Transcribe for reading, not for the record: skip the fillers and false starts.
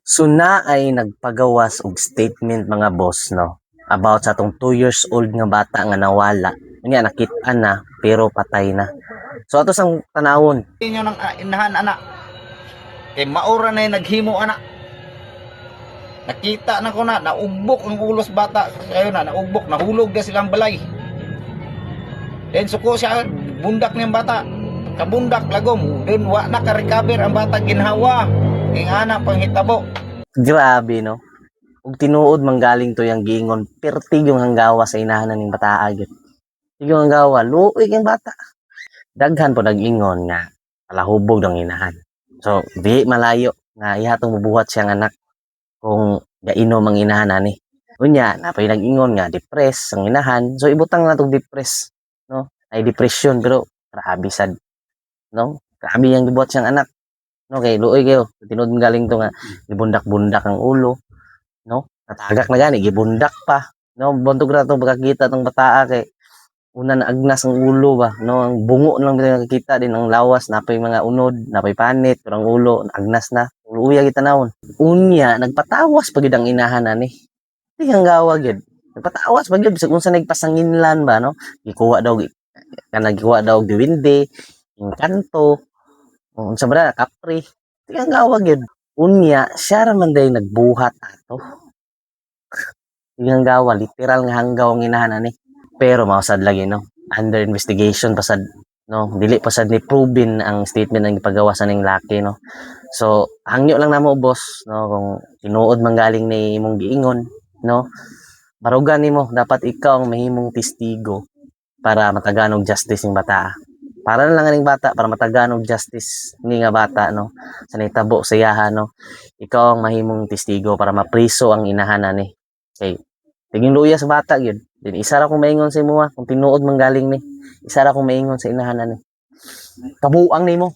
So naay nagpagawas og statement, mga boss, no, about sa atong 2 years old nga bata nga nawala. Unya nakit-an na pero patay na. So ato sang tanawon. Inyo ng inahan ana. Kay maura na yung naghimo ana. Nakita na ko na, naugbok ang ulos bata. Kayo na, naugbok, nahulog na silang balay. Then suko siya, bundak niyang bata. Kabundak lagom, then wa na ka-recover ang bata, ginhawa. Ing ana panghitabo. Grabe, no. Ug tinuod manggaling to yang giingon, perti yung hanggawa sa inahan ning bataa gyud. Yung hanggawa, luoy yung bata. Daghan po nag-ingon nga palahubog ang inahan. So di malayo nga iha tong bubuhat siyang anak kung gainom ang inahan ani. Unya, napay nag-ingon nga depressed ang inahan. So ibutang na tong depress, no? Ay depression, pero grabe sad, no? Grabe yang gibuhat siyang anak. No, kay luoy kayo. Tinuod galing to nga gibundak-bundak ang ulo, no? Natagak na gani, gibundak pa, no? Buntog ra tong pagkakita tong bataa kay una na agnas ang ulo ba, no? Ang bungo lang bitaw nakikita din ang lawas, napay mga unod, napay panit, pero ang ulo agnas na. Luya kita nawon. Unya, nagpatawas pa gyud ang inahan ani. Di kang gawa gyud. Nagpatawas pa gyud bisag unsa nagpasanginlan ba, no? Gikuha daw kanang gikuha daw og duwende, engkanto, unsa ba na, kapre. Di kang gawa gyud. Unya, siya ra man day nagbuhat ato. Di kang gawa, literal nga hanggaw ang inahan ani. Pero mao sad lagi, no? Under investigation pa sad, no? Dili pa sad ni proven ang statement ang gipagawa sa ning laki, no? So, hangyo lang namo, boss, no, kung tinuod man galing ni imong giingon, no? Barugan nimo, dapat ikaw ang mahimong testigo para matagaan og justice ning bata. Para na lang aning bata, para matagaan og justice ni nga bata, no, sa nahitabo sa iyaha, no? Ikaw ang mahimong testigo para mapriso ang inahan ani. Kay tiging luya sa bata gyud. Din isa ra kong maingon sa imuha kung tinuod man galing ni. Isa ra kong maingon sa inahan ani. Kabuang nimo.